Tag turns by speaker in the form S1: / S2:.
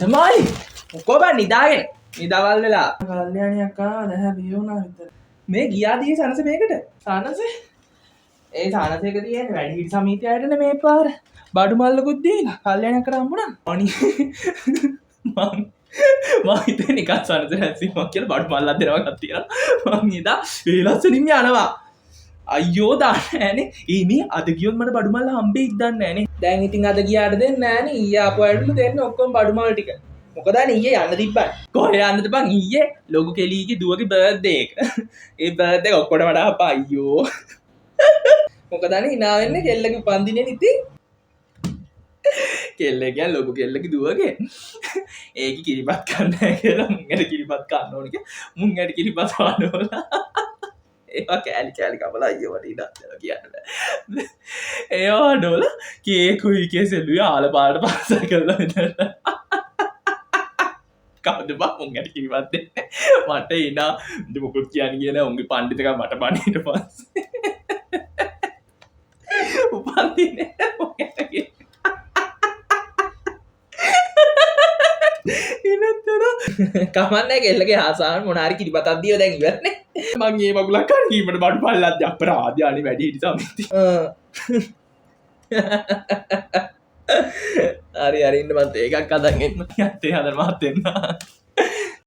S1: තමයි මොකෝ බං නිදාගෙන නිදවල් වෙලා
S2: කල්යාණි අක්කා දැහැ බිය වුණා විතර.
S1: මේ ගියා දියේ සනස මේකට සනස ඒ සනස එක තියෙන්නේ වැඩිහිටි සමිතියයටනේ. මේ පාර බඩු මල්ලකුත් දීලා කල්යාණි අක්කට හම්බුණා. අනි මං මං හිතුවේ නිකන් සනස රැස්වීමක් කියලා බඩු මල්ලක් දෙනවා එකක් තියෙනවා. මං හිතා ඒ ලස්සනින් යනවා. අයියෝ දන්නේ නෑනේ. ඒ මේ අද ගියොත් මට බඩු මල්ල හම්බෙයිද දන්නේ නෑනේ. දැන් ඉතින් අද ගියාට දෙන්නේ නෑනේ. ඊයේ ආපු අයටලු දෙන්න ඔක්කොම බඩු මල් ටික. මොකද අනේ ඊයේ යන්න තිබ්බනේ. කොහේ යන්නද බං ඊයේ ලොකු කෙලීගේ දුවගේ බර්ත්ඩේ එක. ඒ බර්ත්ඩේ එක ඔක්කොටම වඩා අප්පා අයියෝ. මොකද අනේ hina වෙන්නේ කෙල්ලගේ උපන්දිනේ ඉතින්. කෙල්ල කියන්නේ ලොකු කෙල්ලගේ දුවගේ. ඒකේ කිරිබත් කන්නේ නෑ කියලා මුන් ඇට කිරිබත් කන්න ඕන කියලා මුන් ඇට කිරිබත් වඩවලා ඒවා කෑලි කෑලි කපලා අයියෝ මට ඉඩක් දෙනවා කියන්න බෑ. ඒවා වඩවලා කේකුයි කෙසෙලුයි ආල පාට පාසල් කරලා විතර. කවුද බං මුන් ඇට කිරිබත් දෙන්නේ? මට ඉනා ඉතින් මොකොත් කියන්න ගියේ නෑ. උන්ගේ පණ්ඩිතකම් මට බණ ඊට පස්සේ. උපන්දිනේ මුන් ඇට කිරිබත් කමන්නේ කෙල්ලගේ ආසාවන් මොන හරි කිරිබතක් දීලා දැන් ඉවරනේ. මං ඒ මගුලක් කන්න කීමට බඩු පල්ලක් දී අපරාධය අනේ වැඩි හිටි සමිතිය. හරි හරි ඉන්න මං තේ එකක් හදන් එන්න. තේ හදන්න මාත් එන්න.